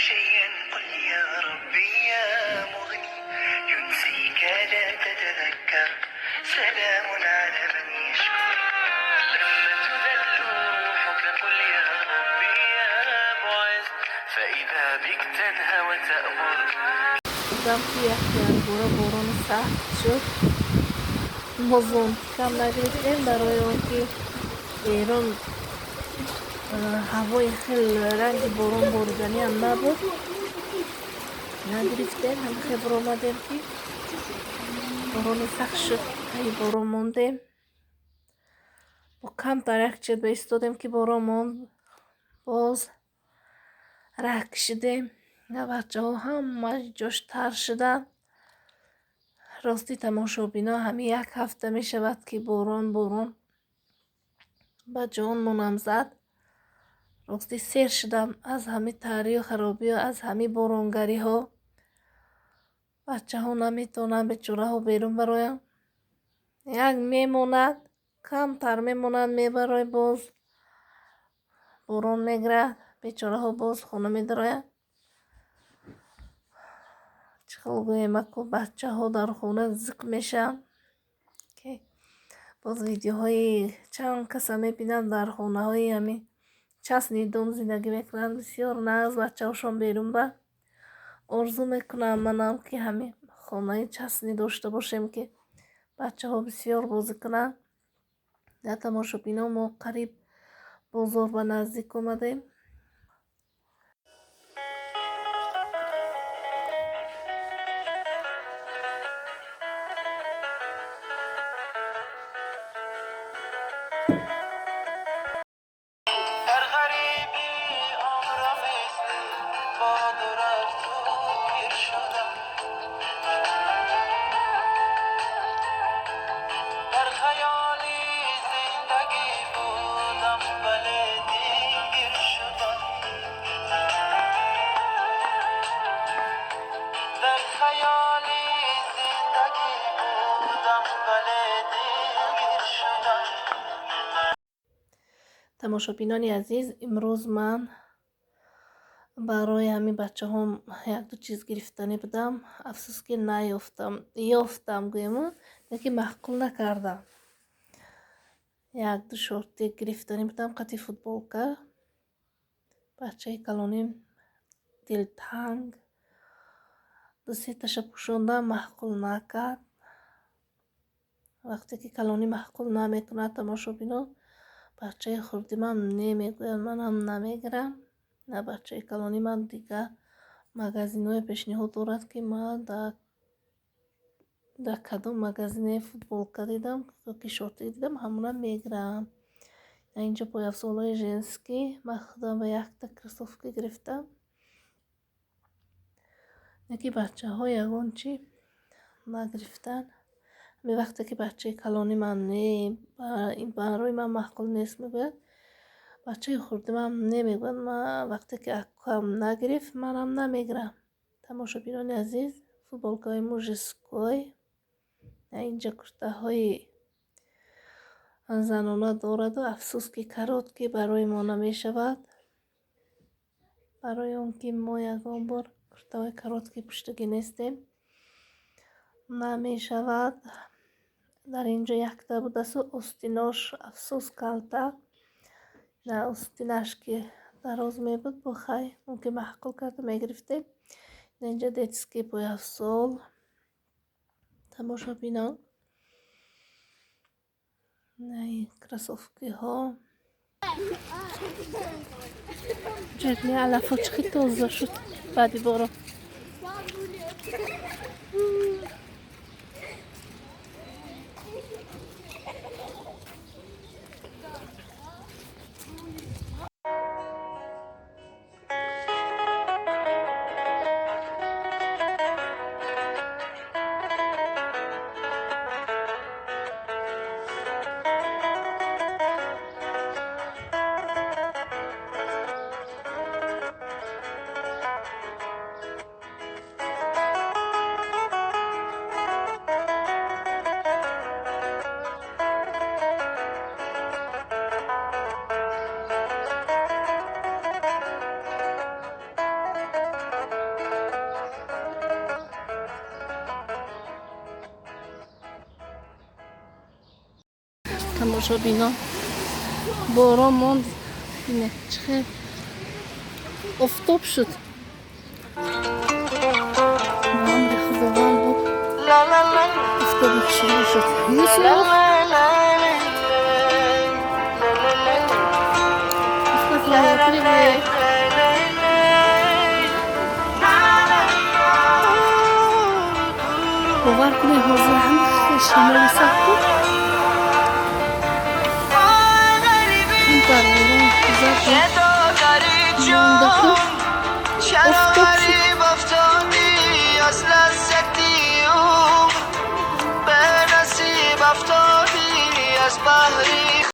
شيئا قل يا ربي يا مغني ينسيك لا تتذكر سلام على من يشكر لما تذل روحك قل يا ربي يا معز فإذا بك تنهى وتأمر. Дидам, ки якбора борони сахт шуд. Мо зонтикам нагирифтем, барои он ки берун ҳавои хеле ранги борон бориданиам набуд. Нагирифтем, ҳамихел баромадем, ки борони сахт шуд. Таи борон мондем. Бо камтар як чиз баистодем, ки борон монд, боз раҳ кашидем. Бачаҳо ҳама ҷош тар шуданд. Рости, тамошобино, ҳамин як ҳафта мешавад, ки борон борон ба ҷонмонам зад. Рости, сер шудам аз ҳамин тарию харобиҳо, аз ҳамин боронгариҳо. Бачаҳо наметавонанд, бечораҳо, берун бароянд. Як мемонад, камтар мемонад, мебарой, боз борон мегирад, бечораҳо боз хона медароянд. Чӣ хел гӯем, аку бачаҳо дар хона зиқ мешаванд. Боз видеоҳои чанд каса мебинам, дар хонаҳои ҳамин частный дом зиндагӣ мекунанд, бисёр нағз бачаҳошон берун ба. Орзу мекунам манам, ки ҳамин хонаи частный дошта бошем, ки бачаҳо бисёр бозӣ кунанд. На, тамошобино, мо қариб бозор ба наздик омадем. در غریبی عمرم مثل باد و رفت و پیر شدم در خیالی زندگی بودم ولی دلگیر شدم در خیالی زندگی بودم ولی دلگیر شدم. Тамошобинони азиз, имрӯз ман барои ҳамин бачаҳом якду чиз гирифтанӣ будам. Афсӯс, ки наёфтам. Ёфтам гӯему, лекин маъқул накардам. Якду шортик гирифтанӣ будам қати футболка. Бачаи калоним дилтанг, ду сеташа пӯшондам, маъқул накард. Вақте ки калонӣ маъқул намекунад, тамошобино, бачаи хурдимам не мегӯяд, манам намегирам. На, бачаи калони ман дигар магазинҳое пешниҳод дорад, ки ман дар кадом магазине футболка дидам ёки шортик дидам, ҳамона мегирам. Инҷо пойафзолҳои женский. Ман худам ба якта кроссовка гирифтам, лекин бачаҳо ягон чӣ нагирифтанд. Ҳамин вақте ки бачаи калони ман не, барои ман маъқул нест мегӯяд, бачаи хурдимам не мегӯяд. Ман вақте ки акам нагирифт, манам намегирам. Тамошобинони азиз, футболкаҳои мужской, инҷа куртаҳои занона дораду, афсӯс, ки короткий барои мо намешавад, барои он ки мо ягон бор куртаҳои короткий пӯштагӣ нестем, намешавад. Дар инҷо якта будасту остинош, афсӯс, калта. На, остинаш ки дароз мебуд, бо хай мумкин маъқул карда мегирифтем. Инҷа детский пойафзол, тамошобинон, кроссовкиҳо. Ҷадни алафҳо чӣ хел тоза шуд баъди борон. Тамошобинон, борон монд, бине, чӣ хел офтоб шуд. Ба амри Худованд буд, офтоби хушрӯ шуд. Юсуф, привет! Бовар кунед, ҳозир ҳам шамоли сахт буд, дар борон зад, мондаку офтоб шуд. به نصیب افتادی از بهری.